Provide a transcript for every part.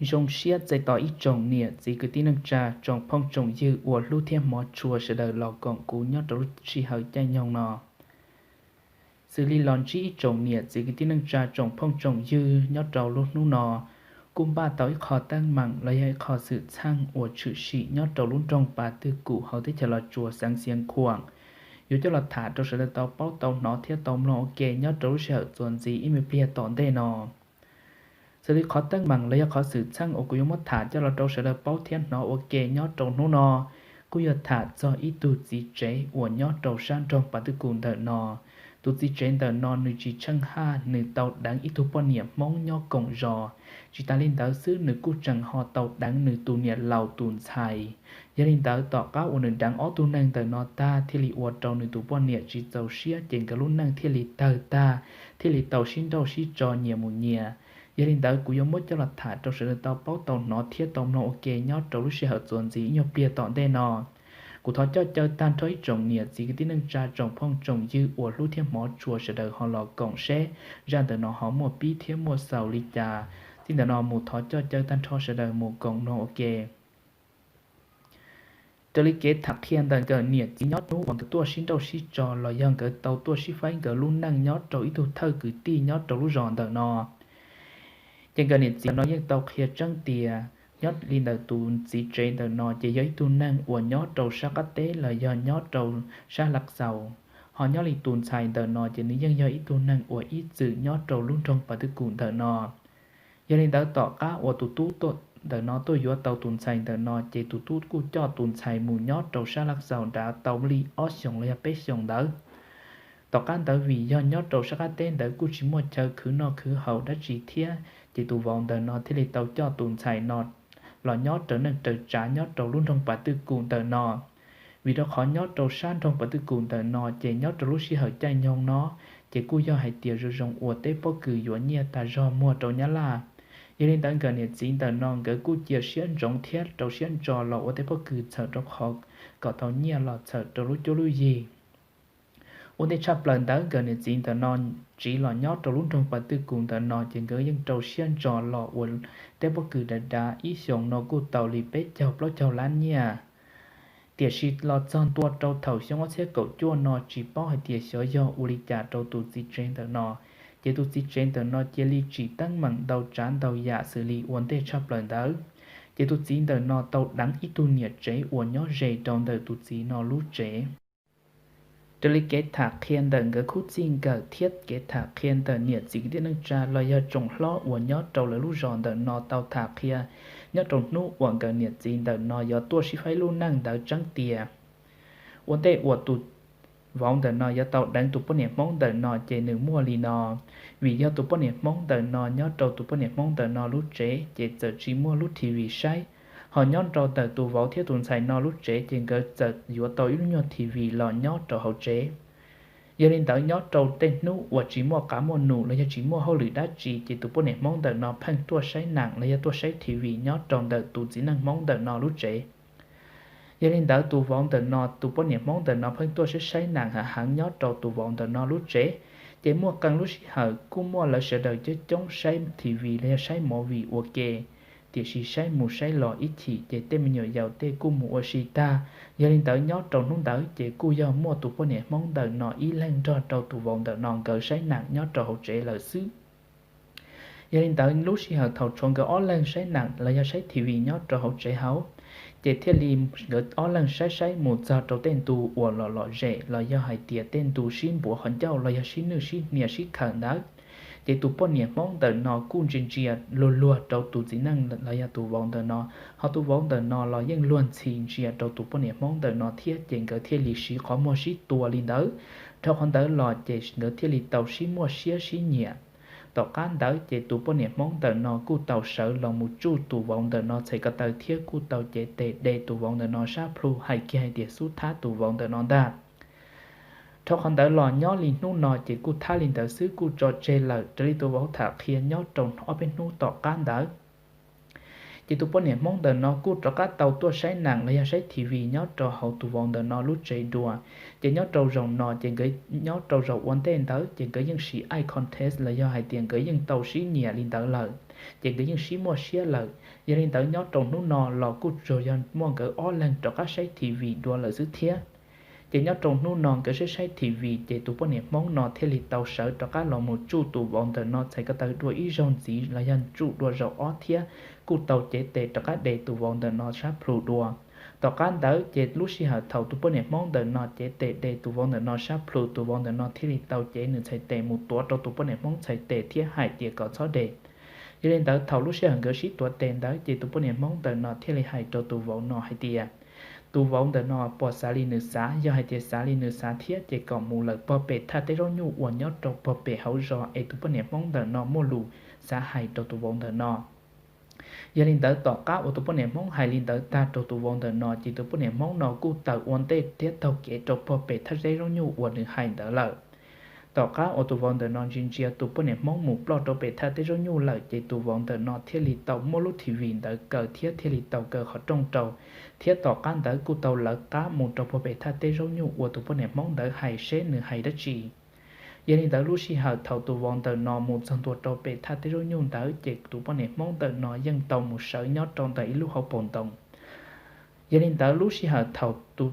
Zoo siab txais tos ib tsoom niam txiv kwv tij neej tsa tsoom phooj tsoom ywg uas hlub thiab hmov tshua sawv daws los koom kuv nyob rau lub sij hawm caij nyoog no. Xws li los ntsib ib tsoom niam txiv kwv tij neej tsa tsoom phooj tsoom ywg nyob rau lub hnub no, kuj npaj tau ib qho teeb meem los yog ib qho xwm txheej uas tshwm sim nyob rau lub nroog Pas Twj Kum hauv teb chaws Los Tsuas xeev Xiav Khuam, yuav coj los tham rau sawv daws tau paub tau hnov thiab tau mloog ua ke nyob rau lub sij hawm txuas ntxiv ib me pliag tom ntej no. Xws li qhov teeb meem los yog qhov xwm txheej uas kuv yuav muab tham coj los rau sawv daws paub thiab hnov ua ke nyob rau hnub no, kuj yog tham txog ib tug txiv tsev uas nyob rau sab nroog Pas Twj Kum ntawm no. Tus txiv tsev ntawm no nws tsis tsheej haj, nws tau deev ib tug poj niam Hmoob nyob koom zos. Tsis tas li ntawd xwb, nws kuj tseem ho tau deev nws tus niam laus tus ntxhais. Yog li ntawd, tom qab uas nws deev ob tug neeg ntawm no tag, thiaj li ua rau nws tus poj niam tsis txaus siab, ces nkawd lub neej thiaj li tawg tag, thiaj li tau sib nrauj sib tso nyias mus nyias. Yog li ntawd, kuv yuav muab coj los tham rau sawv daws tau paub tau hnov thiab tau mloog ua ke nyob rau lub sij hawm txuas ntxiv ib nyuag pliag tom ntej no. Kuv thov coj caw tag nrho ib tsoom niam txiv kwv tij neej tsa tsoom phooj tsoom ywg uas hlub thiab hmov tshua sawv daws ho los koom seb zaj ntawm no ho muaj pib thiab muaj xaus li cas. Txij ntawm no mus thov coj caw tag nrho sawv daws mus koom mloog ua ke. Raws li kev tham qhia ntawm nkawd niam txiv nyob hnub uas nkawd tuaj sib nrauj sib tso los yog nkawd tau tuaj sib faib nkawd lub neej nyob rau ib tug thawj kwv tij nyob rau lub zos ntawm no, ces nkawd niam txiv no yeej tau qhia tseeb tias nyob li ntawm tus txiv tsev ntawm no ces yog ib tug neeg uas nyob rau sab qab teb los yog nyob rau sab Lav Xaus, ho nyob li tus ntxhais ntawm no ces nws yeej yog ib tug neeg uas ib txwm nyob rau lub nroog Pas Twj Kum ntawm no. Yog li ntawd, tom qab uas tus tub ntawm no tuaj yuav tau tus ntxhais ntawm no, ces tus tub kuj coj tus ntxhais mus nyob rau sab Lav Xaus nrad tau li ob xyoos los yog peb xyoos ntawd. Tom qab ntawd vim yog nyob rau sab qab teb ntawd kuj tsis muaj chaw khwv noj khwv haus dab tsi thiab, ces tus vauv ntawm no thiaj li tau coj tus ntxhais no los nyob raws neej raws tsav nyob rau lub nroog Pas Twj Kum ntawm no. Vim rau qhov nyob rau sab nroog Pas Twj Kum ntawm no ces nyob rau lub sij hawm caij nyoog no ces kuj yog hais tias zoo zoo uas tej pob kws yuav nyiaj tag zog muag rau Nyab Laj. Yog li ntawd, nkawd niam txiv ntawm no nkawd kuj cia siab ntsoov thiab rau siab ntso los ua tej pob kws txhawm rau qhov kom tau nyiaj los txhawm rau lub cuab lub yig. Ua ntej tshaj plaws ntawd, nkawd niam txiv ntawm no tsiv los nyob rau lub nroog Pas Twj Kum ntawm no ces nkawd yeej rau siab ntso los ua tej pob kws dav dav, ib xyoos no kuj tau li peb caug plaub caug lab nyiaj. Tiam sis los txog ntua rau thaum xyoo ob txhiab kaum cuaj no tsis paub hais tias xyov yog ua li cas rau tus txiv tsev ntawm no, ces tus txiv tsev ntawm no cia li tsim teeb meem ntau tsav ntau yam xws li ua ntej tshaj plaws ntawd, ces tus txiv ntawm no tau deev ib tug niam tsev uas nyob ze rau ntawm tus txiv no lub tsev. Raws li kev tham qhia ntawm nkawd khub txij nkawm thiab kev tham qhia ntawm niam txiv kwv tij neej tsa los yog tsoom hlob uas nyob rau lawv lub zos ntawm no tau tham qhia nyob rau hnub uas nkawd niam txiv ntawm no yuav tuaj sib faib lub neej ntawd tseeb tias ua ntej uas tus vauv ntawm no yuav tau deev tus poj niam Hmoob ntawm no ces nws muaj li no. Vim yog tus poj niam Hmoob ntawm no nyob rau tus poj niam Hmoob ntawm no lub tsev ces txawm tsis muaj lub T V saib, ho nyob rau ntawm tus vauv thiab tus ntxhais no lub tsev ces nkawd txawm yuav tau ib lub nyuag T V los nyob rau hauv tsev. Yog li ntawd, nyob rau tej hnub uas tsis muaj qav muaj num los yog tsis muaj hauj lwm dab tsi ces tus poj niam Hmoob ntawm no pheej tuaj saib neem los yog tuaj saib T V nyob rau ntawm tus txiv neej Hmoob ntawm no lub tsev. Yog li ntawd, tus vauv ntawm no, tus poj niam Hmoob ntawm no pheej tuaj saib saib neem heev heev nyob rau tus vauv ntawm no lub tsev, ces muaj qee lub sij hawm kuj muaj lawv sawv daws coob coob saib T V los yog saib movie ua ke. Tiam sis saib mus saib los ib chim ces tej me nyuam yaus tej kuj mus ua si tag. Yog li ntawd, nyob rau hnub ntawd ces kuj yog muaj tus poj niam Hmoob ntawm no ib leeg nrog rau tus vauv ntawm no nkawd saib neem nyob rau hauv tsev lawm xwb. Yog li ntawd, lub sij hawm thaum tshuav nkawd ob leeg saib neem los yog saib T V nyob rau hauv tsev hauv, ces thiaj li nkawd ob leeg saib saib mus txog rau tej ntu uas los lom zem los yog hais tias tej ntu sib npuav qhov ncauj los yog sib nwj sib hnia sib khawm ntawd, ces tus poj niam Hmoob ntawm no kuj ntsia ntsia luag luag rau tus txiv neej los yog tus vauv ntawm no, ho tus vauv ntawm no los yeej luag ntxhi ntsia rau tus poj niam Hmoob ntawm no thiab, ces nkawd thiaj li siv qhov muag sib tua li ntawd. Dhau qhov ntawd los ces nkawd thiaj li tau sib muaj siab sib nyiam. Tom qab ntawd ces tus poj niam Hmoob ntawm no kuj tau sawv los mus tsuj tus vauv ntawm no txhais ko taw thiab kuj tau cev tes de tus vauv ntawm no sab plhu hais kiag hais tias xub thab tus vauv ntawm no ntag. Dhau qhov ntawd los nyob li hnub no ces kuj thab li ntawd xwb kuj tso tseg lawm raws li tus vauv tham qhia nyob rau ob peb hnub tom qab ntawd. Ces tus poj niam Hmoob ntawm no kuj rov qab tau tuaj saib neem los yog saib T V nyob rau hauv tus vauv ntawm no lub tsev dua. Ces nyob rau zaum no ces nkawd nyob rau zaum ua ntej ntawd ces nkawd yeej siv eye contact los yog hais tias nkawd yeej tau sib nyiam li ntawd lawm. ces nkawd yeej sib muaj siab lawm. Yog li ntawd nyob rau hnub no los kuj tsuas yog muaj nkawd ob leeg rov qab saib T V dua lawm xwb thiab. Ces nyob rau hnub no nkawd saib saib T V ces tus poj niam Hmoob no thiaj li tau sawv rov qab los mus tsuj tus vauv ntawm no txhais ko taw dua ib zaug ntxiv los yog tsuj dua zaum ob thiab kuj tau cev tes rov qab de tus vauv ntawm no sab plhu dua. Tom qab ntawd ces lub sij hawm thaum tus poj niam Hmoob ntawm no cev tes de tus vauv ntawm no sab plhu, tus vauv ntawm no thiaj li tau cev nws txhais tes mus tuav rau tus poj niam Hmoob txhais tes thiab hais tias kom txhob de. Yog li ntawd thaum lub sij hawm nkawd sib tuav tes ntawd ces tus poj niam Hmoob ntawm no thiaj li hais rau tus vauv no hais tias, tus vauv ntawm no puas xav li nws xav, yog hais tias xav li nws xav thiab ces kom mus lawm pog pem thaj teb zaub nyuj uas nyob rau pog pem hauv zos es tus poj niam Hmoob ntawm no muaj lus xav hais rau tus vauv ntawm no. Yog li ntawd tom qab uas tus poj niam Hmoob hais li ntawd tag rau tus vauv ntawm no ces tus poj niam Hmoob no kuj tawm ua ntej thiab taug kev rau pog pem thaj teb zaub nyuj uas nws hais ntawd lawm. Tom qab uas tus vauv ntawm no ntsia ntsia tus poj niam Hmoob mus ploj rau pem thaj teb zaub nyuj lawm ces tus vauv ntawm no thiaj li tau muab lub T V ntawd kaw thiab thiaj li tau kaw qhov rooj rau, thiab tom qab ntawd kuj tau lawv qab mus rau pog pem thaj teb zaub nyuj uas tus poj niam Hmoob ntawd hais seb nws hais dab tsi. Yog li ntawd lub sij hawm thaum tus vauv ntawm no mus txog ntua rau pem thaj teb zaub nyuj ntawd ces tus poj niam Hmoob ntawm no yeej tau mus sawv nyob rau ntawm ib lub hauv paus ntoo. Yog li ntawd lub sij hawm thaum tus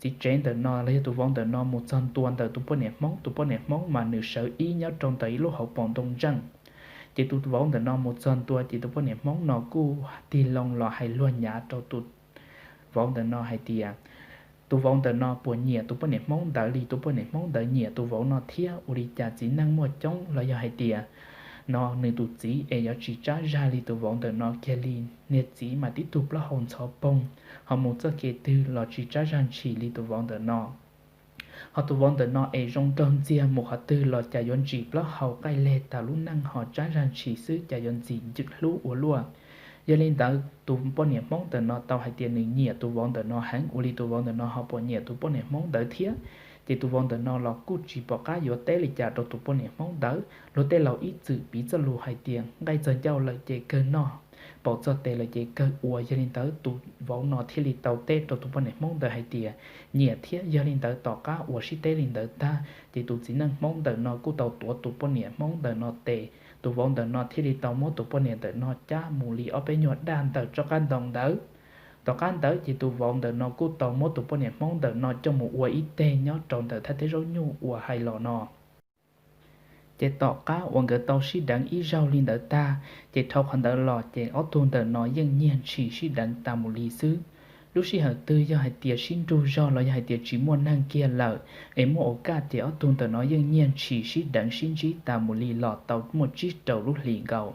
txiv tsev ntawm no los yog tus vauv ntawm no mus txog ntua ntawm tus poj niam Hmoob, tus poj niam Hmoob mas nws sawv ib nyob rau ntawm ib lub hauv paus ntoo ntseej. Ces tus vauv ntawm no mus txog ntua ces tus poj niam Hmoob no kuj tig loo los hais luag nyav rau tus vauv ntawm no hais tias, tus vauv ntawm no puas nyiam tus poj niam Hmoob ntawd li tus poj niam Hmoob ntawd nyiam tus vauv no thiab, ua li cas txiv neej muaj coob los yog hais tias no nws tus txiv es yuav tsis tsab zag li tus vauv ntawm no kiag li. Niag txiv mas tib tug plaub hau ntxhov poog, ho mus txoj kev twg los tsis tsab zag ntshis li tus vauv ntawm no. Ho tus vauv ntawm no es zoo nraug ntxiag, mus qhov twg los cas yuav ntsim plaub hau qaij leg tas lub neej ho tsab zag ntshis xwb cas yuav ntxim hlub ua luaj. Yog li ntawd tus poj niam Hmoob ntawm no tau hais tias nws nyiam tus vauv ntawm no heev, ua li tus vauv ntawm no ho puas nyiam tus poj niam Hmoob ntawd thiab. Ces tus vauv ntawm no los kuj tsis pom qab yuav teb li cas rau tus poj niam Hmoob ntawd. Luag tej laus ib txwm piv txoj lus hais tias nqaij txog ncauj lawm ces kawg noj, paum txog tes lawm ces kawg ua. Yog li ntawd tus vauv no thiaj li tau teb rau tus poj niam Hmoob ntawd hais tias nyiam thiab. Yog li ntawd tom qab uas sib teb li ntawd tag ces tus txiv neej Hmoob ntawm no kuj tau tuav tus poj niam Hmoob ntawm no tes, tus vauv ntawm no thiaj li tau muab tus poj niam ntawm no cab mus li ob peb nyuag daj ntawm tsob qab ntoo ntawd. Tom qab ntawd ces tus vauv ntawm no kuj tau muab tus poj niam Hmoob ntawm no coj mus ua ib teg nyob rau ntawm thaj teb zaub nyuj uas hais los no. Ces tom qab uas nkawd tau sib deev ib zaug li ntawd tag, ces dhau qhov ntawd los ces ob tug ntawm no yeej nyiag ntshis sib deev tas mus li xwb. Lub sij hawm twg yog hais tias sib nrug zog los yog hais tias tsis muaj neeg kiag lawm es muaj ua kaj ces ob tug ntawm no yeej nyiag ntshis sib deev sib ntsib tas mus li los tau muaj tsib rau lub hlis nkaus.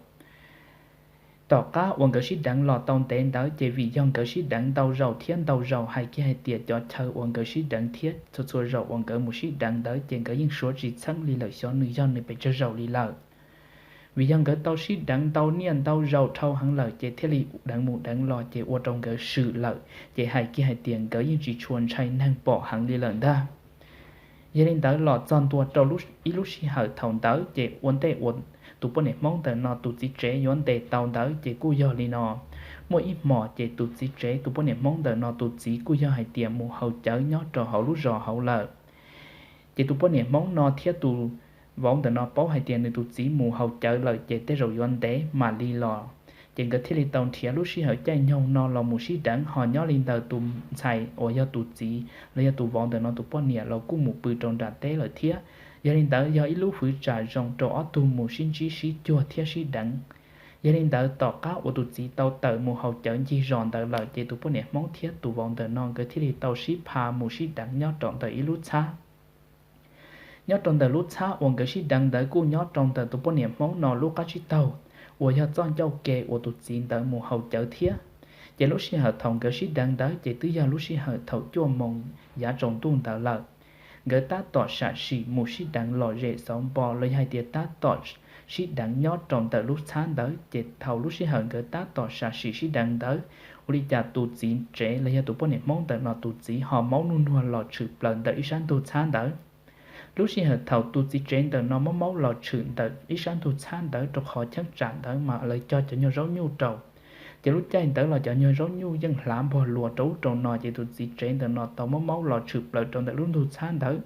Tom qab uas nkawd sib deev los tau ntev ntawd ces vim yog nkawd sib deev ntau zaus thiab ntau zaus, hais kiag hais tias cov chaw uas nkawd sib deev thiab txhua txhua zaus uas nkawd mus sib deev ntawd ces nkawd yeej suav tsis txheeb li lawm xyov nws yog nws pes tsawg zaus li lawm. Vim yog nkawd tau sib deev ntau niaj ntau zaus dhau heev lawm ces thiaj li deev mus deev los ces ua rau nkawd swm lawm, ces hais kiag hais tias nkawd yeej tsis tshua ntshai neeg pom heev li lawm ntag. Yog li ntawd los txog ntua rau ib lub sij hawm thaum ntawd ces ua ntej uas tus poj niam Hmoob ntawm no tus txiv tsev yuav ntes tau ntawd ces kuj yog li no, muaj ib hmos ces tus txiv tsev tus poj niam Hmoob ntawm no tus txiv kuj yog hais tias mus haus cawv nyob rau hauv lub zos hauv lawm. Ces tus poj niam Hmoob no thiab tus vauv ntawm no paub hais tias nws tus txiv mus haus cawv lawm ces tej zaum yuav ntev mam li los. Ces nkawd thiaj li tau nrhiav lub sij hawm caij nyoog no los mus sib deev, ho nyob li ntawd tus ntxhais uas yog tus txiv los yog tus vauv ntawm no tus poj niam los kuj mus pw rau nram teb lawm thiab. Yog li ntawd yog ib lub hwv tsam zoo rau ob tug mus sib ntsib sib cuag thiab sib deev. Yog li ntawd tom qab uas tus txiv tau tawm mus haus cawv ncig zos ntawd lawm ces tus poj niam Hmoob thiab tus vauv ntawm no nkawd thiaj li tau sib pha mus sib deev nyob rau ntawm ib lub txhab. Nyob rau ntawm lub txhab uas nkawd sib deev ntawd kuj nyob rau ntawm tus poj niam Hmoob no lub qab tsib taug uas yog txoj ncauj ke uas tus txiv ntawd mus haus cawv thiab. Ces lub sij hawm thaum nkawd sib deev ntawd ces twb yog lub sij hawm thaum cuaj moos yav tsaus ntuj ntawd lawm. Nkawd tab tom sam sim mus sib deev lom zem xauv npo los yog hais tias tab tom sib deev nyob rau ntawm lub txhab ntawd, ces thaum lub sij hawm nkawd tab tom sam sim sib deev ntawd, ua li cas tus txiv tsev los yog tus poj niam Hmoob ntawm no tus txiv ho maub nuj nuag los tshwm plaws ntawm ib sab ntug txhab ntawd. Lub sij hawm thaum tus txiv tsev ntawm no maub maub los tshwm ntawm ib sab ntug txhab ntawd rau qhov cheeb tsam ntawd mas lawv cog cov nyuag zaub nyuj rau. Ces lub caij ntawd los cov nyuag zaub nyuj yeej hlav npog luas rau ub rau no, ces tus txiv tsev ntawm no tau maub maub los tshwm plaws rau ntawm lub ntug txhab ntawd.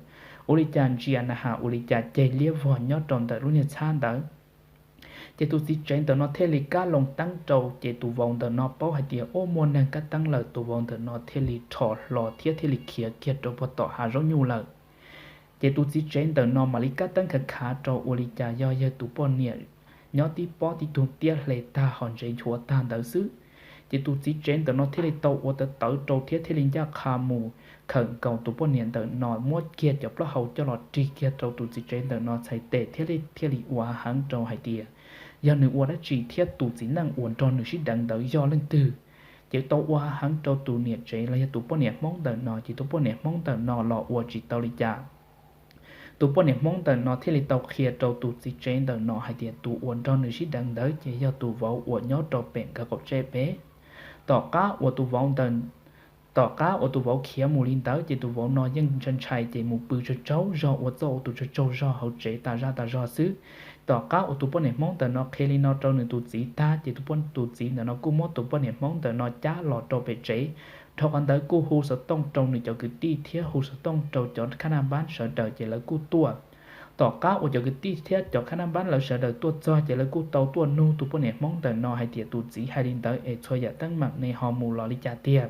Ua li cas ntsia na has ua li cas ceg liab vog nyob rau ntawm lub niag txhab ntawd. Ces tus txiv tsev ntawm no thiaj li kab loo teeb rau, ces tus vauv ntawm no paub hais tias ua muaj neeg kab teeb lawm, tus vauv ntawm no thiaj li rho hlo thiab thiaj li khiav kiag rau puag tom hav zaub nyuj lawm. Ces tus txiv tsev ntawm no mam li kab teeb khav khav rau ua li cas yog yawg tus poj niam nyob tib pob tib tug tiab hle tag ho ntsev nchuav tag ntawd xwb. Ces tus txiv tsev ntawm no thiaj li tau ua tawv tawv rau thiab thiaj li ncaj qha mus khawm nkaus tus poj niam ntawm no, muab kiag cov plaub hau coj los rig kiag rau tus txiv tsev ntawm no txhais tes thiab thiaj li ua heev rau hais tias yog nws ua dab tsi thiab tus txiv neej uas nrog nws sib deev ntawd yog leej twg. Ces tau ua heev rau tus niam tsev los yog tus poj niam Hmoob ntawm no, ces tus poj niam Hmoob ntawm no los ua tsis tau li cas. Tus poj niam Hmoob ntawm no thiaj li tau qhia rau tus txiv tsev ntawm no hais tias tus uas nrog nws sib deev ntawd ces yog tus vauv uas nyob rau pem nkawd qaum tsev pem. Tom qab uas tus vauv ntawm, tom qab uas tus vauv khiav mus li ntawd ces tus vauv no yeej ntshai ntshai ces mus pw tsaug tsaug zog ua txoj ua tus tsaug tsaug zog hauv tsev tas zaj tas zog xwb. Tom qab uas tus poj niam Hmoob ntawm no qhia li no rau nws tus txiv tag ces tus, tus txiv ntawm no kuj muab tus poj niam Hmoob ntawm no cab los rau pem tsev. Dhau qhov ntawd kuj hu xov tooj rau nws cov kwv tij thiab hu xov tooj rau cov khab naj npab sawv daws ces lawv kuj tuaj. Tom qab uas cov kwv tij thiab cov khab naj npab lawv sawv daws tuaj txog ces lawv kuj tau tuaj nug tus poj niam Hmoob ntawm no hais tias tus txiv hais li ntawd es txhua yam teeb meem ne ho mus los li cas tiag.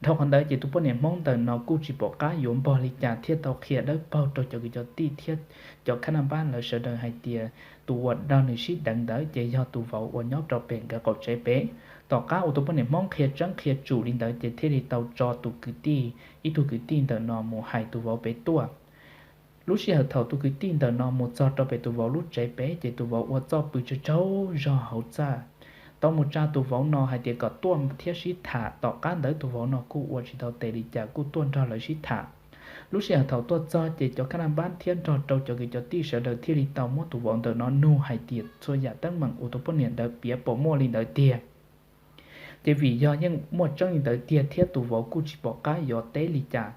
Dhau qhov ntawd ces tus poj niam Hmoob ntawm no kuj tsis pom qab yuav npog li cas thiaj tau qhia dawb paug rau cov kwv cov tij thiab cov khab naj npab lawv sawv daws hais tias tus uas nrog nws sib deev ntawd ces yog tus vauv uas nyob rau pem nkawd qaum tsev pem. Tom qab uas tus poj niam Hmoob qhia tseeb qhia tsum li ntawd ces thiaj li tau tso tus kwv tij, ib tug kwv tij ntawm no mus hais tus vauv pem tuaj. Lub sij hawm thaum tus kwv tij ntawm no mus txog rau pem tus vauv lub tsev pem ces tus vauv ua txoj pw tsaug tsaug zog hauv txaj, tau mus tsa tus vauv no hais tias kom tuaj thiab sib tham. Tom qab ntawd tus vauv no kuj ua tsis tau tes li cas kuj tuaj nrog lawv sib tham. Lub sij hawm thaum tuaj txog ces cov khab naj npab thiab nrog rau cov kwv cov tij sawv daws thiaj li tau muab tus vauv ntawm no nug hais tias txhua yam teeb meem uas tus poj niam ntawd piav puas muaj li ntawd tiag. Ces vim yog yeej muaj tseeb li ntawd tiag thiab tus vauv kuj tsis pom qab yuav teb li cas,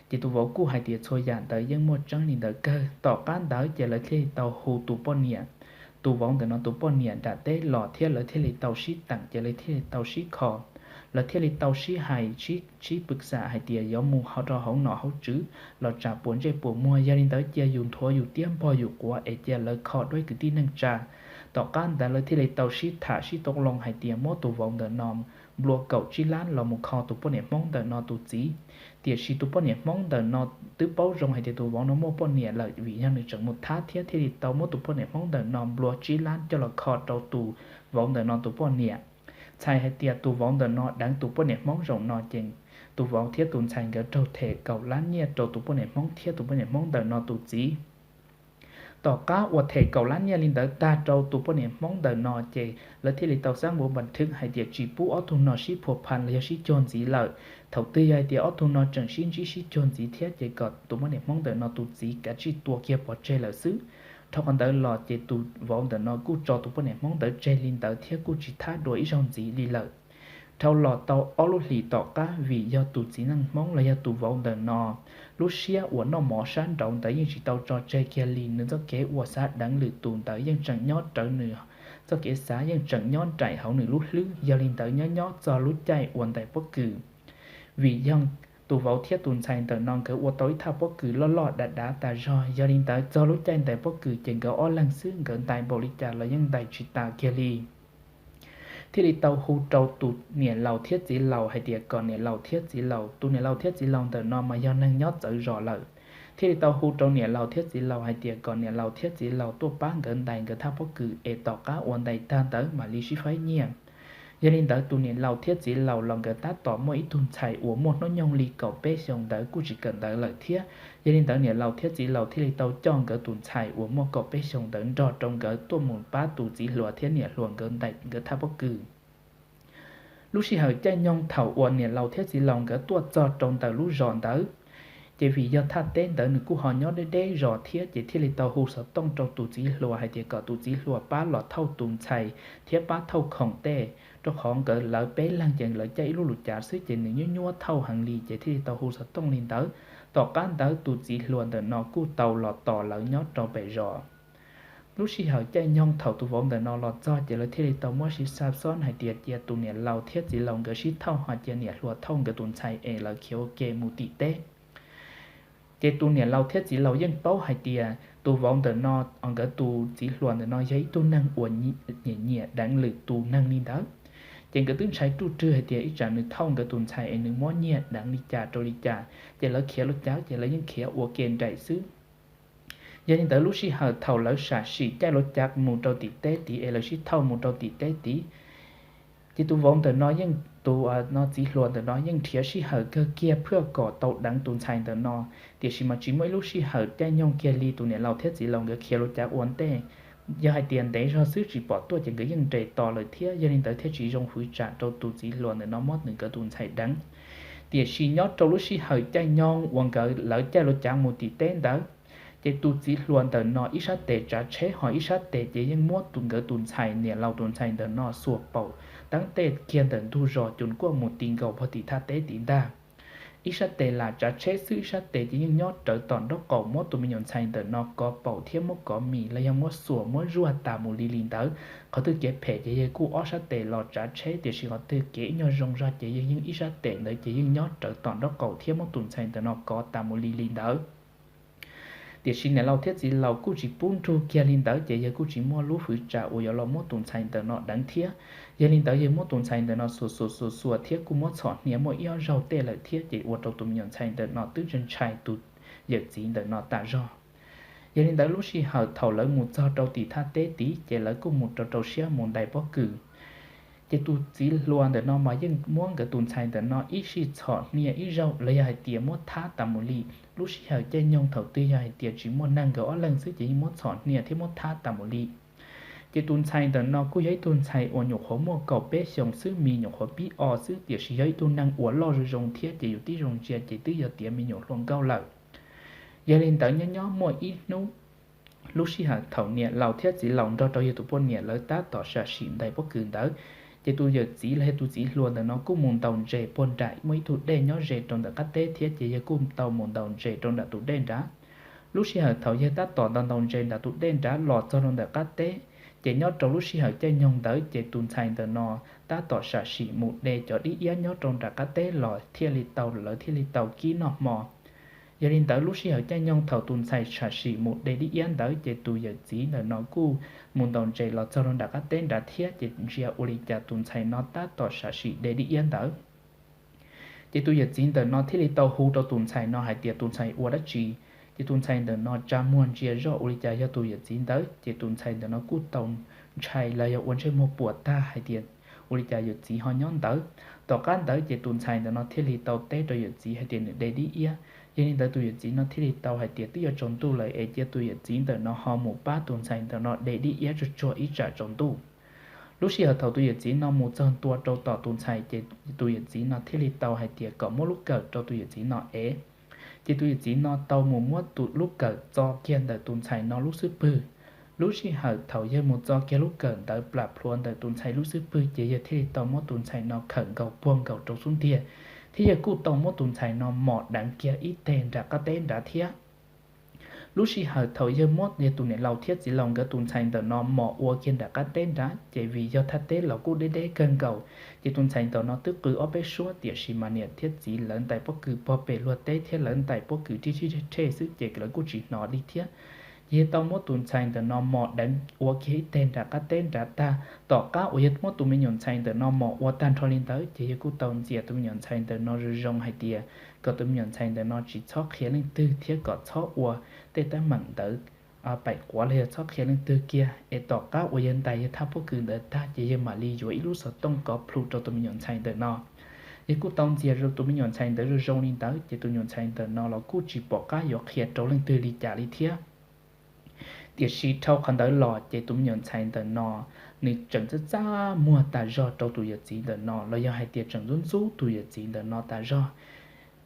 ces tus vauv kuj hais tias txhua yam ntawd yeej muaj tseeb li ntawd kawg. Tom qab ntawd ces lawv thiaj li tau hu tus poj niam, tus vauv ntawm no tus poj niam nram teb los thiab lawv thiaj li tau sib teem ces lawv thiaj li tau sib kho. Lawv thiaj li tau sib hais, sib pwm xam hais tias yuav mus ho rau hauv nom hauv tswv los tsam puas ntsej puas muag, yog li ntawd cia yus nthuav yus tiab npog yus quav es cia lawv kho duab kwv tij neej tsa. Tom qab ntawd lawv thiaj li tau sib tham sib tau loo hais tias muab tus vauv ntawm no nplua kaum tsib lab los mus kho tus poj niam Hmoob ntawm no tus txiv. Tiam sis tus poj niam Hmoob ntawm no twb paub zoo hais tias tus vauv no muaj poj niam lawm, vim yog nws tseem mus thab thiab thiaj li tau muab tus poj niam Hmoob ntawm no nplua tsib lab coj los kho rau tus vauv ntawm no tus poj niam. Txhais hais tias tus vauv ntawm no deev tus poj niam Hmoob zaum no ces tus vauv thiab tus ntxhais nkawd raug them kaum lab nyiaj rau tus poj niam Hmoob thiab tus poj niam Hmoob ntawm no tus txiv. Tom qab uas them kaum lab nyiaj li ntawd tag rau tus poj niam Hmoob ntawm no ces lawv thiaj li tau xab npuav npas thwv hais tias tsis pub ob tug no sib phua pha los yog sib cuag ntxiv lawm. Thaum twg yog hais tias ob tug no tseem sib ntsib sib cuag ntxiv thiab ces kom tus poj niam Hmoob ntawm no tus txiv kav tsij tua kiag pov tseg lawm xwb. Dhau qhov ntawd los ces tus vauv ntawm no kuj tso tus poj niam Hmoob ntawd tseg li ntawd thiab kuj tsis thab dua ib zaug ntxiv li lawm. Dhau los tau ob lub hlis tom qab vim yog tus txiv neej Hmoob los yog tus vauv ntawm no lub siab uas noj mov sab nraud ntawd yeej tsis tau tso tseg kiag li, nws txoj kev ua xav deev lwm tus ntawd yeej tseem nyob rawv nws, txoj kev xav yeej tseem nyob nraim hauv nws lub hlwb. Yog li ntawd nyob nyob txog lub caij ua ntais pob kws, vim yog tus vauv thiab tus ntxhais ntawm no nkawd ua tau ib thaj pob kws loj loj dav dav tas zog, yog li ntawd txog lub caij ntais pob kws ces nkawd ob leeg xwb nkawd ntais npaum li cas los yeej ntais tsis tas kiag li. Thiaj li tau hu rau tus niam laus thiab txiv laus hais tias kom niam laus thiab txiv laus, tus niam laus thiab txiv laus ntawm no mas yog neeg nyob txawv zos lawm, thiaj li tau hu rau niam laus thiab txiv laus hais tias kom niam laus thiab txiv laus tuaj pab nkawd ntais nkawd thaj pob kws es tom qab uas ntais tag ntawd mam li sib faib nyiaj. Yog li ntawd tus niam laus thiab txiv laus los nkawd tab tom muaj ib tug ntxhais uas muaj hnub nyoog li kaum peb xyoos ntawd kuj tsis kawm ntawv lawm thiab. Yog li ntawd niam laus thiab txiv laus thiaj li tau coj nkawd tus ntxhais uas muaj kaum peb xyoos ntawd nrog rau nkawd tuaj mus pab tus txiv hluas thiab niam hluas nkawd ntais nkawd thaj pob kws. Lub sij hawm caij nyoog thaum uas niam laus thiab txiv laus nkawd tuaj txog rau ntawm lub zos ntawd, ces vim yog thaj teb ntawd nws kuj ho nyob deb deb zos thiab ces thiaj li tau hu xov tooj rau tus txiv hluas hais tias kom tus txiv hluas pab los thauj tus ntxhais thiab pab thauj khoom tej, rau qhov nkawd lawv peb leeg ces lawv caij ib lub lus cav xwb ces nws nyuaj nyuaj thauj heev li ces thiaj li tau hu xov tooj li ntawd. Tom qab ntawd tus txiv hluas ntawm no kuj tau los tos lawv nyob rau pem zos. Lub sij hawm caij nyoog thaum tus vauv ntawm no los txog ces lawv thiaj li tau muab sib xa xob hais tias cia tus niam laus thiab txiv laus nkawd sib thauj ho cia niam hluas thauj nkawd tus ntxhais es lawv khiav ua ke mus tim teb. Ces tus niam laus thiab txiv laus yeej paub hais tias tus vauv ntawm no, nkawd tus txiv hluas ntawm no yog ib tug neeg uas nyiam nyiam deev lwm tus neeg li ntawd. Ces nkawd twb ntshai ruj rwg hais tias ib tsam nws thauj nkawd tus ntxhais es nws muab nyiag deev li cas rau li cas, ces lawv khiav lub cav ces lawv yeej khiav ua ke nraim xwb. Yog li ntawd lub sij hawm thaum lawv sam sim caij lub cav mus rau tim teb tid es lawv sib thauj mus rau tim teb tid, ces tus vauv ntawm no yeej, tus no txiv hluas ntawm no yeej nrhiav sij hawm kawg kiag phwj kom tau deev tus ntxhais ntawm no. Tiam sis mas tsis muaj ib lub sij hawm caij nyoog kiag li tus niam laus thiab txiv laus nkawd khiav lub cav ua ntej. Yog hais tias ntev zog xwb tsis pom tuaj ces nkawd yeej nres tos lawm thiab, yog li ntawd thiaj tsis zoo hwv tsam rau tus txiv hluas ntawm no muab nkawd tus ntxhais deev. Tiam sis nyob rau lub sij hawm caij nyoog uas nkawd lawv caij lub cav mus tim teb ntawd, ces tus txiv hluas ntawm no ib sab tes tsav tsheb ho ib sab tes ces yeej muab tus nkawd tus ntxhais, niam laus tus ntxhais ntawm no xuas paum teeb tej kiag ntawm ntug zos cuam kuaj mus ti nkaus pog tim thaj teb tid ntag. Ib sab tes lam tsav tsheb xwb, ib sab tes ces yeej nyob rawv tom nraub qaum muab tus me nyuam ntxhais ntawm no kov paum thiab muab kov mis los yog muab xuas muab zuaj tas mus li li ntawd. Qhov twg kev phem ces yawg kuj ob sab tes los tsav tsheb, tiam sis qhov twg kev ib nyuag zoo zog ces yawg yeej ib sab tes ntawd ces yeej nyob rawv tom nraub qaum thiab muab tus ntxhais ntawm no kov tas mus li li ntawd. Tiam sis niam laus thiab txiv laus kuj tsis pub nrug kiag li ntawd ces yawg kuj tsis muaj lub hwv tsam uas yuav los muab tus ntxhais ntawm no deev thiab. Yog li ntawd yawg muab tus ntxhais ntawm no xuas xuas xuas xuas thiab kuj muab txhom hnia muaj ib ob zaug tej lawm thiab, ces ua rau tus me nyuam ntxhais ntawm no twb ntshai tus yawm txiv ntawm no tas zog. Yog li ntawd lub sij hawm thaum lawv mus txog rau tim thaj teb tid ces lawv kuj mus rau rau siab mus ntais pob kws. Ces tus txiv hluas ntawm no mas yeej muab nkawd tus ntxhais ntawm no ib sij txhom hnia ib zaug los yog hais tias muab thab tas mus li. Lub sij hawm caij nyoog thaum twg yog hais tias tsis muaj neeg nkawd ob leeg xwb ces yeej muab txhom hnia thiab muab thab tas mus li. Ces tus ntxhais ntawm no kuj yog ib tug ntxhais uas nyuam qhuav muaj kaum peb xyoos xwb, mis nyuam qhuav pib o xwb, tiam sis yog ib tug neeg uas loj zoo zoo thiab ces yus tib zoo ntsia ces twb yog tias me nyuam hluas nkauj lawm. Yog li ntawd nyob nyob muaj ib hnub, lub sij hawm thaum niam laus thiab txiv laus nrog rau yawg tus poj niam lawv tab tom sam sim ntais pob kws ntawd, ces tus yawm txiv los yog tus txiv hluas ntawm no kuj mus ntaus ntses puag nram muaj ib tug dej nyob ze rau ntawm qab teb thiab, ces yawg kuj tau mus ntaus ntses rau nram tus dej nrad. Lub sij hawm thaum yawg tab tom ntaus ntaus ntses nram tus dej nrad los txog rau ntawm qab teb, ces nyob rau lub sij hawm caij nyoog ntawd ces tus ntxhais ntawm no tab tom sam sim mus de cov dib iab nyob rau nram qab teb los thiaj li tau, lawv thiaj li tau kib noj hmo. Yog li ntawd lub sij hawm caij nyoog thaum tus ntxhais sam sim mus de dib iab ntawd ces tus yawm txiv ntawm no kuj mus ntaus ntses los txog rau nram qab teb nrad thiab, ces ntsia ua li cas tus ntxhais no tab tom sam sim de dib iab ntawd. Ces tus yawm txiv ntawm no thiaj li tau hu rau tus ntxhais no hais tias tus ntxhais ua dab tsi. Ces tus ntxhais ntawm no tsa muag ntsia zoj ua li cas yog tus yawm txiv ntawd, ces tus ntxhais ntawm no kuj tau ntshai los yog ua ntsej muag puas tag hais tias ua li cas yawm txiv ho nyob ntawd. Tom qab ntawd ces tus ntxhais ntawm no thiaj li tau teb rau yawm txiv hais tias nws de dib iab. Yog li ntawd tus yawm txiv no thiaj li tau hais tias twb yuav tsaus ntuj lawm es cia tus yawm txiv ntawm no ho mus pab tus ntxhais ntawm no de dib iab tsuag tsuag ib tsam tsaus ntuj. Lub sij hawm thaum tus yawm txiv no mus txog ntua rau tom tus ntxhais ces tus yawm txiv no thiaj li tau hais tias kom muab lub kawm rau tus yawm txiv no ev. Ces tus yawm txiv no tau mus muab tus lub kawm txo kiag ntawm tus ntxhais no lub xub pwg. Lub sij hawm thaum yawg mus txo kiag lub kawm ntawd plam plhuav ntawm tus ntxhais lub xub pwg ces yawg thiaj li tau muab tus ntxhais no khawm nkaus puag nkaus rau xub ntiag, thiab yawg kuj tau muab tus ntxhais no mom deev kiag ib teg nram qab teb nrad thiab. Lub sij hawm thaum yawg muab yawg tus niam laus thiab txiv laus nkawd tus ntxhais ntawm no mom ua kiag nram qab teb nrad ces vim yog thaj teb los kuj deb deb kawg nkaus, ces tus ntxhais ntawm no twb qw ob peb suab tiam sis mas niam thiab txiv lawv ntais pob kws pog pem luag teb thiab lawv ntais pob kws rib rib rhe rhe xwb ces lawv kuj tsis hnov li thiab. Ces yawg tau muab tus ntxhais ntawm no mom deev ua kiag ib teg nram qab teb nrad tag. Tom qab uas yawg muab tus me nyuam ntxhais ntawm no mom ua tag nrho li ntawd ces yawg kuj tau ntxias tus me nyuam ntxhais ntawm no zoo zoo hais tias kom tus me nyuam ntxhais ntawm no tsis txhob qhia leej twg thiab kom txhob ua tej teeb meem ntawd paim quav los yog txhob qhia leej twg kiag, es tom qab uas yawg ntais yawg thaj pob kws ntawd tag ces yawg mam li yuav ib lub xov tooj kov plhu rau tus me nyuam ntxhais ntawm no. Yawg kuj tau ntxias rau tus me nyuam ntxhais ntawd zoo zoo li ntawd ces tus me nyuam ntxhais ntawm no los kuj tsis pom qab yuav qhia rau leej twg li cas li thiab. Tiam sis dhau qhov ntawd los ces tus me nyuam ntxhais ntawm no nws tseem txaj txaj muag tas zog rau tus yawm txiv ntawm no los yog hais tias tseem ntxub ntxub tus yawm txiv ntawm no tas zog.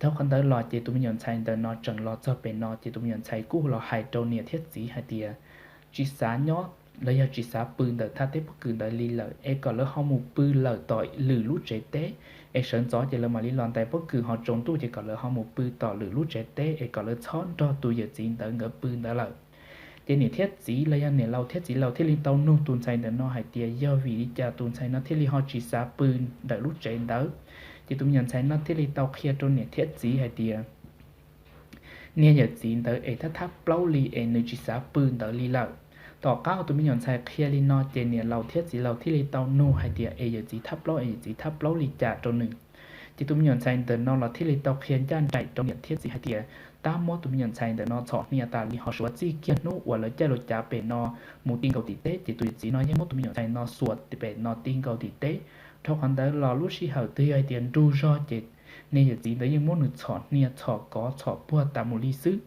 Dhau qhov ntawd los ces tus me nyuam ntxhais ntawm no tseem los txog pem no ces tus me nyuam ntxhais kuj los hais rau niam thiab txiv hais tias tsis xav nyob los yog tsis xav pw ntawm thaj teb pob kws ntawd li lawm es kom lawv ho mus pw lawm tom lwm lub tsev teb, es sawv ntxov ces lawv mam li los ntais pob kws ho tsaus ntuj ces kom lawv ho mus pw tom lwm lub tsev teb es kom lawv txhob nrog tus yawm txiv ntawd nkawd pw ntawd lawm. Ces niam thiab txiv los yog niam laus thiab txiv laus thiaj li tau nug tus ntxhais ntawm no hais tias yog vim li cas tus ntxhais no thiaj li ho tsis xav pw ntawm lub tsev ntawd. Ces tus me nyuam ntxhais no thiaj li tau qhia rau niam thiab txiv hais tias niag yawm txiv ntawd es thab thab plaub li es nws tsis xav pw ntawd li lawm. Tom qab tus me nyuam ntxhais qhia li no ces niam laus thiab txiv laus thiaj li tau nug hais tias es yawm txiv thab plaub es yawm txiv thab plaub li cas rau nws. Ces tus me nyuam ntxhais ntawm no los thiaj li tau qhia ncaj nraim rau niam thiab txiv hais tias tab muab tus me nyuam ntxhais ntawm no txhom hnia tas li ho suav txij kiag hnub uas lawv caij lawv cav pem no mus ti nkaus tim teb ces tus yawm txiv no yeej muab tus me nyuam ntxhais no xuas pem no ti nkaus tim teb. Dhau qhov ntawd los lub sij hawm twg yog hais tias nrug zog ces niag yawm txiv ntawd yeej muab nws txhom hnia txhom kov txhom puag tas mus li xwb.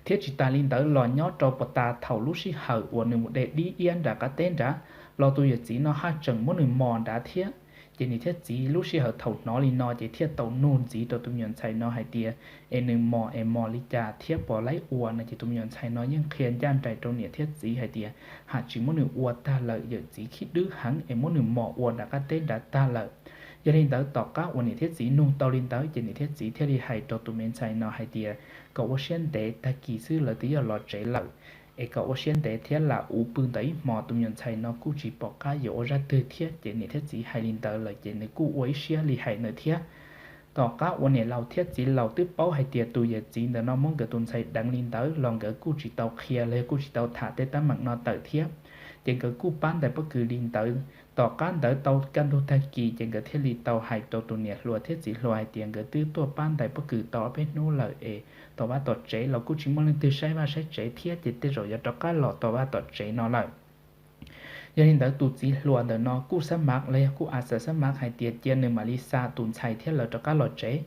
Thiab tsis tas li ntawd los nyob rau puag ta thaum lub sij hawm uas nws mus de dib iab nram qab teb nrad los tus yawm txiv no haj tseem muab nws mos nrad thiab. Ces niam thiab txiv lub sij hawm thaum hnov li no ces thiaj tau nug ntxiv rau tus me nyuam ntxhais no hais tias es nws mos es mos li cas thiab puas laib ua no ces tus me nyuam ntxhais no yeej qhia ncaj nraim rau niam thiab txiv hais tias haj tsis muab nws ua tag lawm, yawm txiv khib dwb heev es muab nws mos ua nram qab teb nrad tag lawm. Yog li ntawd tom qab uas niam thiab txiv nug tau li ntawd ces niam thiab txiv thiaj li hais rau tus me ntxhais no hais tias kom ua siab ntev, tag kis xwb lawv twb yuav los tsev lawm, es kom ua siab ntev thiab lam ua pw ntawm ib hmos, tus me nyuam ntxhais no kuj tsis pom qab yuav ua zaj twg thiab. Ces niam thiab txiv hais li ntawd lawm ces nws kuj ua ib siab li hais ntawd thiab. Tom qab uas niam laus thiab txiv laus twb paub hais tias tus yawm txiv ntawm no muab nkawd tus ntxhais deev li ntawd los nkawd kuj tsis tau qhia los yog kuj tsis tau tham tej teeb meem no tawm thiab. Ces nkawd kuj pab ntais pob kws li ntawd. Tom qab ntawd tau kaj ntug tag kis ces nkawd thiaj li tau hais rau tus niam hluas thiab txiv hluas hais tias nkawd twb tuaj pab ntais pob kws tau ob peb hnub lawm es tom vaj tom tsev los kuj tsis muaj leej twg saib vaj saib tsev thiab, ces tej zaum yuav rov qab los tom vaj tom tsev no lawm. Yog li ntawd tus txiv hluas ntawm no kuj xab mav los yog kuj a xav xab mav hais tias cia nws mam li xa tus ntxhais thiab lawv rov qab los tsev.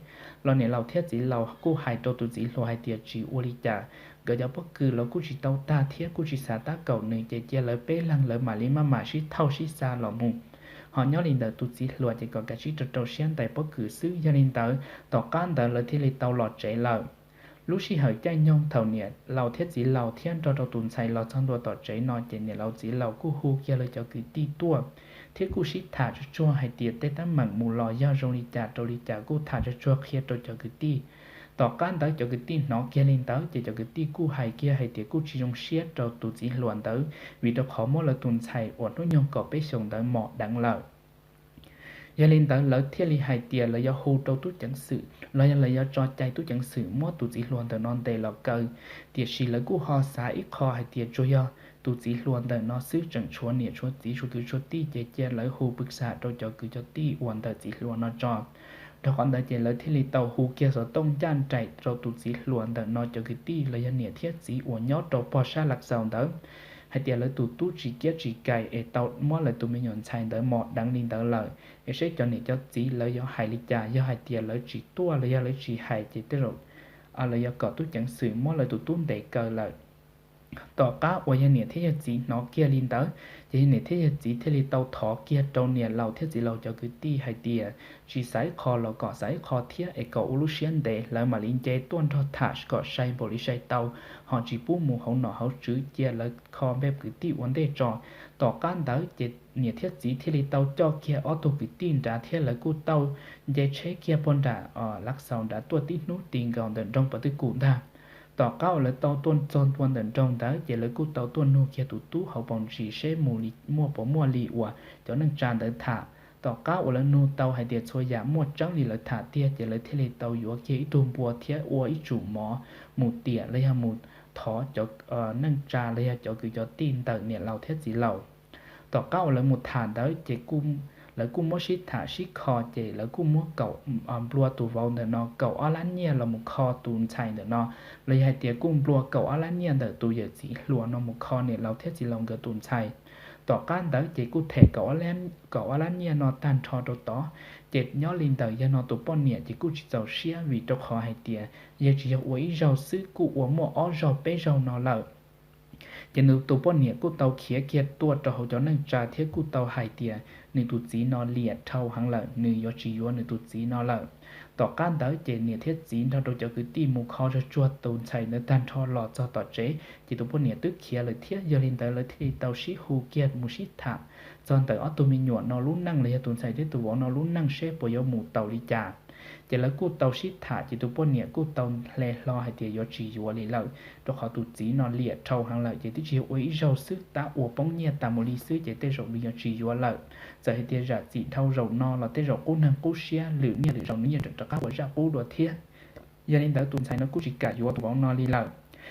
Los niam laus thiab txiv laus kuj hais rau tus txiv hluas hais tias tsis ua li cas, nkawd cov pob kws los kuj tsis tau tag thiab kuj tsis xav tab kaum nws, ces cia lawv peb leeg lawv mam li maj mam sib thauj sib xa los mus. Ho nyob li ntawd tus txiv hluas ces kom kav tsij rau rau siab ntais pob kws xwb. Yog li ntawd tom qab ntawd lawv thiaj li tau los tsev lawm. Lub sij hawm caij nyoog thaum niam laus thiab txiv laus thiab nrog rau tus ntxhais los txog ntua tom tsev no ces niam laus txiv laus kuj hu kiag lawv cov kwv tij tuaj thiab kuj sib tham tsuag tsuag hais tias tej teeb meem mus los yog zoo li cas rau li cas kuj tham tsuag tsuag qhia rau cov kwv tij. Tom qab ntawd cov kwv tij hnov kiag li ntawd ces cov kwv tij kuj hais kiag hais tias kuj tsis zoo siab rau tus txiv hluas ntawd, vim rau qhov muab lawv tus ntxhais uas hnub nyoog kaum peb xyoos ntawd mos deev lawm. Yog li ntawd lawv thiaj li hais tias lawv yuav hu rau tub ceev xwm los yog lawv yuav tso cai tub ceev xwm muab tus txiv hluas ntawm no ntes los kaw. Tiam sis lawv kuj ho xav ib qho hais tias tsuas yog tus txiv hluas ntawm no xwb, tseem tshuav niam tshuav txiv tshuav kwv tshuav tij, ces cia lawv hu pw xam rau cov kwv cov tij uas ntawm txiv hluas no tso. Rau qhov ntawd ces lawv thiaj li tau hu kiag xov tooj ncaj nraim rau tus txiv hluas ntawm no cov kwv tij los yog niam thiab txiv uas nyob rau pog sab Lav Xaus ntawd hais tias lawv tus tub tsis kiab tsis kais es tau muab lawv tus me nyuam ntxhais ntawd mos deev li ntawd lawm, es seb cov niam cov txiv lawv yuav hais li cas, yog hais tias lawv tsis tuaj los yog lawv tsis hais ces tej zaum lawv yuav kom tub ceev xwm muab lawv tus tub ntes kaw lawm. Tom qab uas yog niam thiab yog txiv hnov kiag li ntawd, ces yog niam thiab yog txiv thiaj li tau thov kiag rau niam laus thiab txiv laus cov kwv tij hais tias tsis xav ib qho los kom xav ib qho thiab es kom ua lub siab ntev, lawv mam li nce tuaj nrog tham kom sai npaum li sai tau, ho tsis pub mus hauv nom hauv tswv, cia lawv kho npe kwv tij ua ntej tso. Tom qab ntawd ces niam thiab txiv thiaj li tau coj kiag ob tug kwv tij nrad thiab lawv kuj tau nce tsheb kiag puag nram Lav Xaus nrad tuaj tib hnub ti nkaus ntawm nroog Pov Twj Kum ntag. Tom qab uas lawv tau tuaj txog ntua ntawm nroog ntawd ces lawv kuj tau tuaj nug kiag tus tub hauv paus ntsis seb mus li muaj puas muaj li uas cov neej tsa ntawd tham. Tom qab uas lawv nug tau hais tias txhua yam muaj tseeb li lawv tham tiag ces lawv thiaj li tau yuav kiag ib tug npua thiab ua ib tsum mov mus tiam los yog mus thov cov neej tsa los yog cov kwv cov tij ntawm niam laus thiab txiv laus. Tom qab uas lawv mus tham ntawd ces lawv kuj muab sib tham sib kho ces lawv kuj muab kaum, nplua tus vauv ntawm no kaum ob lab nyiaj los mus kho tus ntxhais ntawm no, los yog hais tias kuj nplua kaum ob lab nyiaj ntawm tus yawm txiv hluas no mus kho niam laus thiab txiv laus nkawd tus ntxhais. Tom qab ntawd ces kuj them kaum ob lab nyiaj no tag nrho rau tod. Ces nyob li ntawm yawg no tus poj niam ces kuj tsis txaus siab vim rau qhov hais tias yawg tsis yog ua ib zaug xwb, kuj ua muaj ob zaug peb zaug no lawm. Ces nws tus poj niam kuj tau khiav kiag tuaj rau hauv cov neej tsa thiab kuj tau hais tias nws tus txiv no liam dhau heev lawm, nws yuav tsis yuav nws tus txiv no lawm. Tom qab ntawd ces niam thiab txiv nrog rau cov kwv tij mus kho tsuag tsuag tus ntxhais ntawd tag nrho los txog tom tsev ces tus poj niam twb khiav lawm thiab. Yog li ntawd lawv thiaj li tau sib hu kiag mus sib tham txog ntawm ob tug me nyuam no lub neej los yog tus ntxhais thiab tus vauv no lub neej seb puas yuav mus taus li cas. Ces lawv kuj tau sib tham ces tus poj niam kuj tau hle hlo hais tias yuav tsis yuav li lawm, rau qhov tus txiv no liam dhau heev lawm ces twb tsis yog ua ib zaug xwb, tab ua poob nyiaj tas mus li xwb ces tej zaum nws yuav tsis yuav lawm. Txawm hais tias zam txim dhau zaum no los tej zaum qub neeg qub siab lwm niaj lwm zaus nws yeej rov qab ua zaj qub dua thiab. Yog li ntawd tus ntxhais no kuj tsis kam yuav tus vauv no li lawm.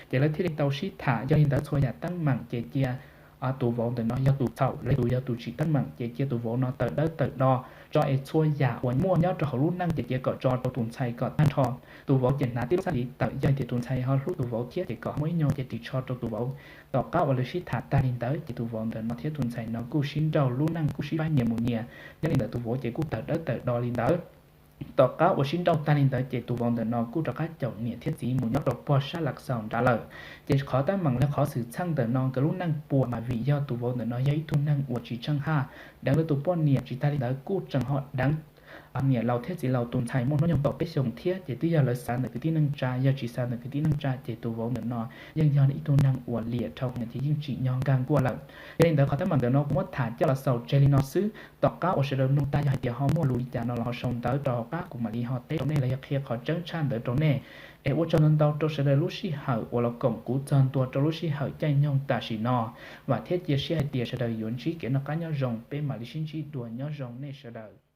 Ces lawv thiaj li tau sib tham, yog li ntawd txhua yam teeb meem ces cia tus vauv ntawm no yog tus txhaum, lawv tus yog tus tsis teeb meem ces cia tus vauv no tawm dawb tawm do tso es txhua yam uas muaj nyob rau hauv lub neej ces cia kom tso rau tus ntxhais kom tag nrho. Tus vauv ces hnav tib lub xab li tawm, yog tias tus ntxhais ho hlub tus vauv thiab ces kom muaj ib nyuag ces ris tsho rau tus vauv. Tom qab uas lawv sib tham tag li ntawd ces tus vauv ntawm no thiab tus ntxhais no kuj sib nrauj, lub neej kuj sib faib nyias mus nyias. Yog li ntawd tus vauv ces kuj tawm dawb tawm do li ntawd. Tom qab uas sib nrauj tag li ntawd ces tus vauv ntawm no kuj rov qab caum niam thiab txiv mus nyob rau pog sab Lav Xaus nrad lawm. Ces qhov teeb meem los qhov xwm txheej ntawm no nkawd lub neej puas mas vim yog tus vauv ntawm no yog ib tug neeg uas tsis tsheej haj, deev lawv tus poj niam, tsis tas li ntawd kuj tseem ho deev niam laus thiab txiv laus tus ntxhais muaj hnub nyoog kaum peb xyoos thiab. Ces twb yog lawv xav ntawm kwv tij neej tsa, yog tsis xav ntawm kwv tij neej tsa ces tus vauv ntawm no yeej yog ib tug neeg uas liam dhau heev ces yeej tsim nyog nkag nkuaj lawm. Yog li ntawd qhov teeb meem ntawm no kuv muab tham coj los xaus tseg li no xwb. Tom qab uas sawv daws mloog tag yog hais tias ho muaj lus li cas no los ho sau ntawv rau hauv qab kuv mam li ho teb rau nej los yog qhia qhov tseeb tshaj ntawd rau nej. Es ua tsaug ntau ntau rau sawv daws lub sij hawm uas los koom kuv txog ntua rau lub sij hawm caij nyoog tam sim no. Vam thiab cia siab hais tias sawv daws yuav ntsib kev noj qab nyob zoo, peb mam li sib ntsib dua, nyob zoo nej sawv daws.